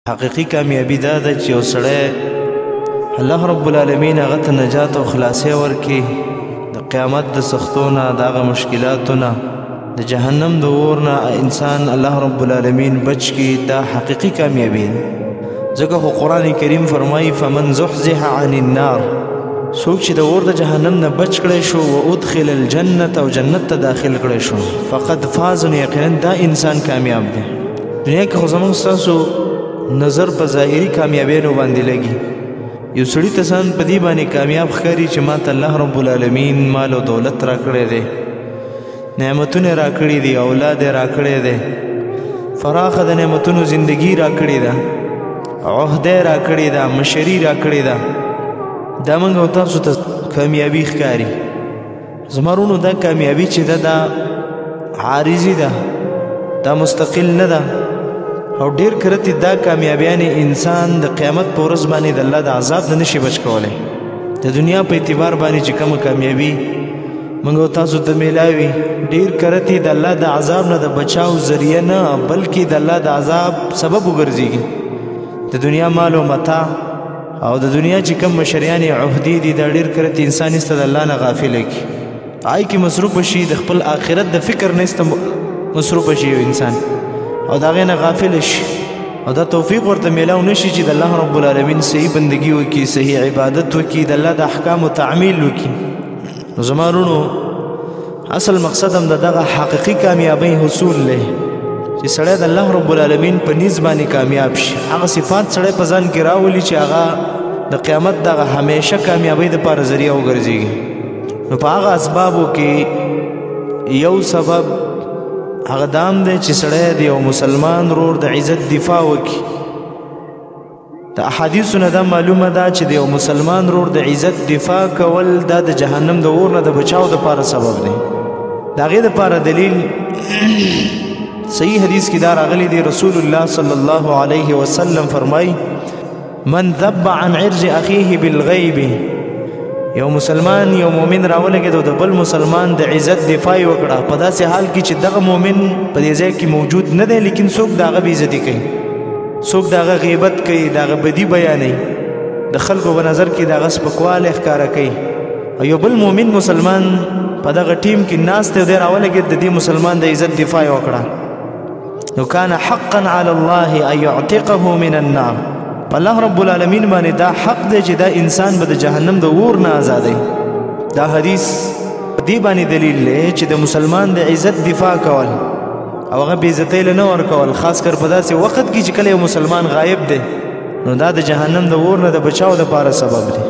حقیقي کامیابی دا ده چې یو سړی الله رب العالمین هغه ته نجات او خلاصی ورکړي د قیامت د سختو نه، د هغه مشکلاتو نه، د جهنم د اور نه انسان الله رب العالمین بچ کړي. دا حقیقي کامیابی ده، ځکه خو قرآن کریم فرمایي فمن زحزح عن النار، څوک چې د اور د جهنم نه بچ کړی شو و ادخل الجنة او جنت ته داخل کړی شو فقد فاز، نو یقینا دا انسان کامیاب دی. دنیا کې خو زموږ ستاسو نظر په ظاهري کامیابیانو باندې لګي. یو سړي ته ځان په دې باندې کامیاب ښکاري چې ما ته الله رب العالمین مال او دولت راکړی دی، نعمتونه راکړي دي، اولاد یې راکړی دی، فراخه د نعمتونو زندگی راکړې ده، عهده راکړې ده، مشري راکړې ده. دا موږ او تاسو ته کامیابي ښکاري. زما وروڼو، دا کامیابي چې ده دا عارضي ده، دا مستقل نه ده، او ډیر کرتی دا کامیابیانې انسان د قیامت په ورځ باندې د الله د عذاب نه نشي بچ کولی. د دنیا په اعتبار باندې چې کومه کامیابي موږ او تاسو ته میلاوي، ډیر کرتی د الله د عذاب نه د بچاو ذریعه نه، بلکې د الله د عذاب سبب وګرځيږي. د دنیا مال او متاع او د دنیا چې کوم مشریانې عهدې دي، دا ډیر کرتی انسان ایسته د الله نه غافل کړي، آی کې مصروف شي، د خپل آخرت د فکر نه ایسته مصروف شي یو انسان، او د هغې نه غافل شي، او دا توفیق ورته میلاو نشي چې د الله رب العالمین صحیح بندګي وکړي، صحیح عبادت وکړي، د الله د احکامو تعمیل وکړي. نو زما وروڼو، اصل مقصد هم د دغه حقیقي کامیابۍ حصول دی چې سړی د الله رب العالمین په نیز باندې کامیاب شي، هغه صفات سړی په ځان کې راولي چې هغه د قیامت دغه همیشه کامیابۍ دپاره ذریعه وګرځېږي. نو په هغه اسبابو کې یو سبب هغه دام دی چې سړی د یو مسلمان ورور د عزت دفاع وکړي. د احادیثو نه دا معلومه ده چې د یو مسلمان ورور د عزت دفاع کول دا د جهنم د اور نه د بچاو دپاره سبب دی. د هغې دپاره دلیل صحیح حدیث کې دا راغلی دی، رسول الله صلی الله علیه وسلم فرمایي من ذب عن عرض اخیه بالغیب، یو مسلمان یو مؤمن راولګېد او د بل مسلمان د عزت دفاع یې وکړه په داسې حال کې چې دغه مؤمن په دې ځای کې موجود نه دی، لیکن څوک د هغه بېعزتي کوي، څوک د هغه غیبت کوي، د هغه بدي بیانوي، د خلکو په نظر کې د هغه سپکوالی ښکاره کوي، او یو بل مؤمن مسلمان په دغه ټیم کې ناست دی، دی راولګېد د دې مسلمان د عزت دفاع یې وکړه، نو کان حقا علی الله ان يعتقه من النار، په الله رب العالمین باندې دا حق دی چې دا انسان به د جهنم د اور نه آزادوي. دا حدیث دې باندې دلیل دی چې د مسلمان د عزت دفاع کول او هغه بېعزتۍ له نه ورکول، خاص کر په داسې وخت کې چې کله یو مسلمان غایب دی، نو دا د جهنم د اور نه د بچاو دپاره سبب دی.